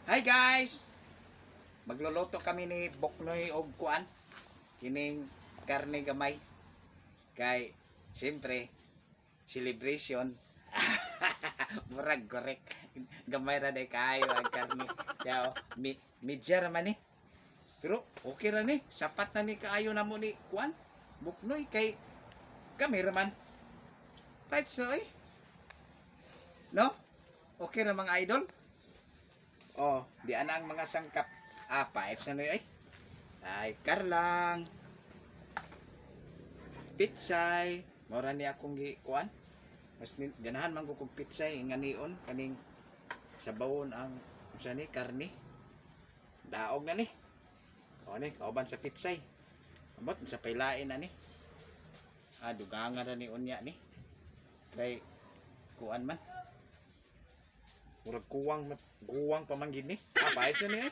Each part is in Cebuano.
Hi guys! Magluluto kami ni Boknoy og kuan. Kining karne gamay. Kay siyempre celebration. Murag correct. Gamay ra day kaayo ang karne. Kaya oh, medya ra man ni. Pero okay ra ni. Sapat na ni kaayo namo ni kuan. Boknoy kay kami ra man. Fight so eh. No? Okay ra mga idol? Oh, di ana ang mga sangkap. Ah, pait sa ay. Ay, karlang. Pitsay. Mora ni akong gikuan. Mas ganahan man ko kog pitsay nganion kaning sabawon ang unsa ni karne. Daog na ni. O ni kauban sa pitsay. Ambot sa paylain na ni. Ah, dugangan ra ni unya ni. Kay kuan man. Murag kuwang kuwang pa man gid ni. Ah, pait sa ni ay.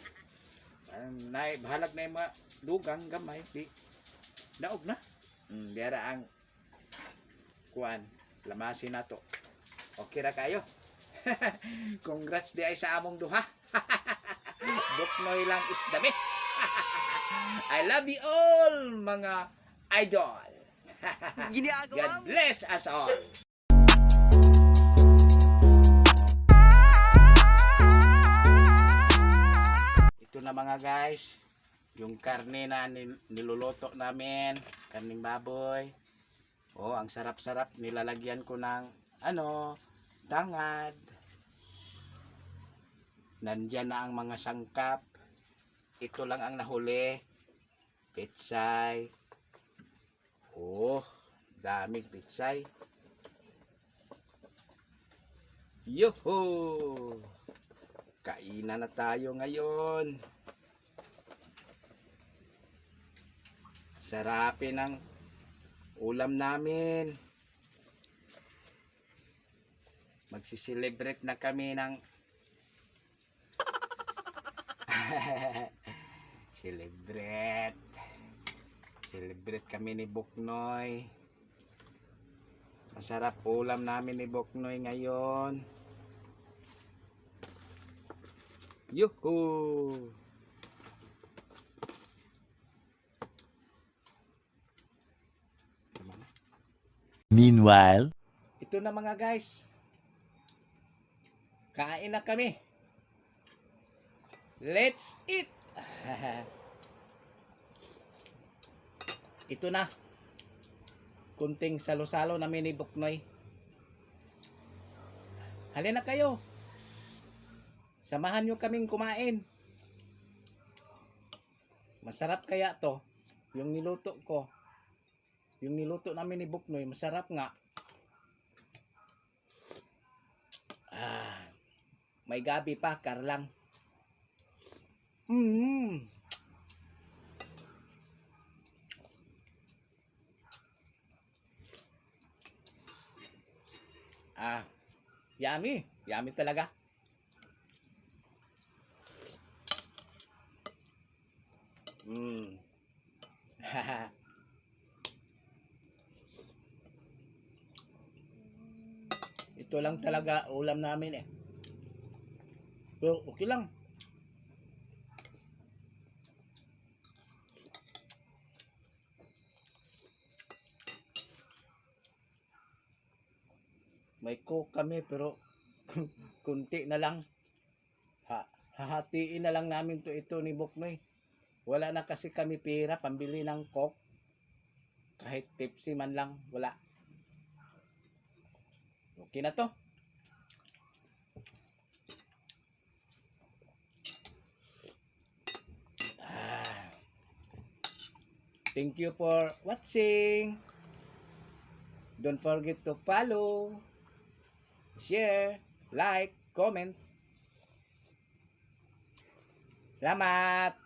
Nay bahalag na yung mga dugang gamay di daog na. Diara ang kuan lamasin nato. Okay ra kayo. Congrats di ay sa among duha. Buknoy lang is the best. I love you all, mga idol. Ginagawa God mo. Bless us all. Ito na mga guys, yung karne na niluluto namin, karning baboy. Oh, ang sarap-sarap. Nilalagyan ko ng ano, tangad. Nandyan na ang mga sangkap. Ito lang ang nahuli. Pitsay. Oh, daming pitsay. Yoho! Kainan na tayo ngayon. Sarapin ang ulam namin. Magsiselebrate na kami ng celebrate. Celebrate kami ni Buknoy. Masarap ulam namin ni Boknoy ngayon. Yuhu! Tama na. Meanwhile, Ito na mga guys. Kain na kami. Let's eat! Ito na. Kunting salo-salo namin ni Buknoy. Halina kayo. Samahan nyo kaming kumain. Masarap kaya to. Yung niluto ko. Yung niluto namin ni Buknoy, masarap nga. Ah, may gabi pa, karlang. Ah, yummy. Yummy talaga. Ito lang talaga ulam namin eh. Pero okay lang. May coke kami pero kunti na lang. Ha, hahatiin na lang namin to ito ni Boknoy. Wala na kasi kami pera pambili ng coke. Kahit Pepsi man lang, wala. Okay na to. Ah. Thank you for watching. Don't forget to follow, share, like, comment. Salamat!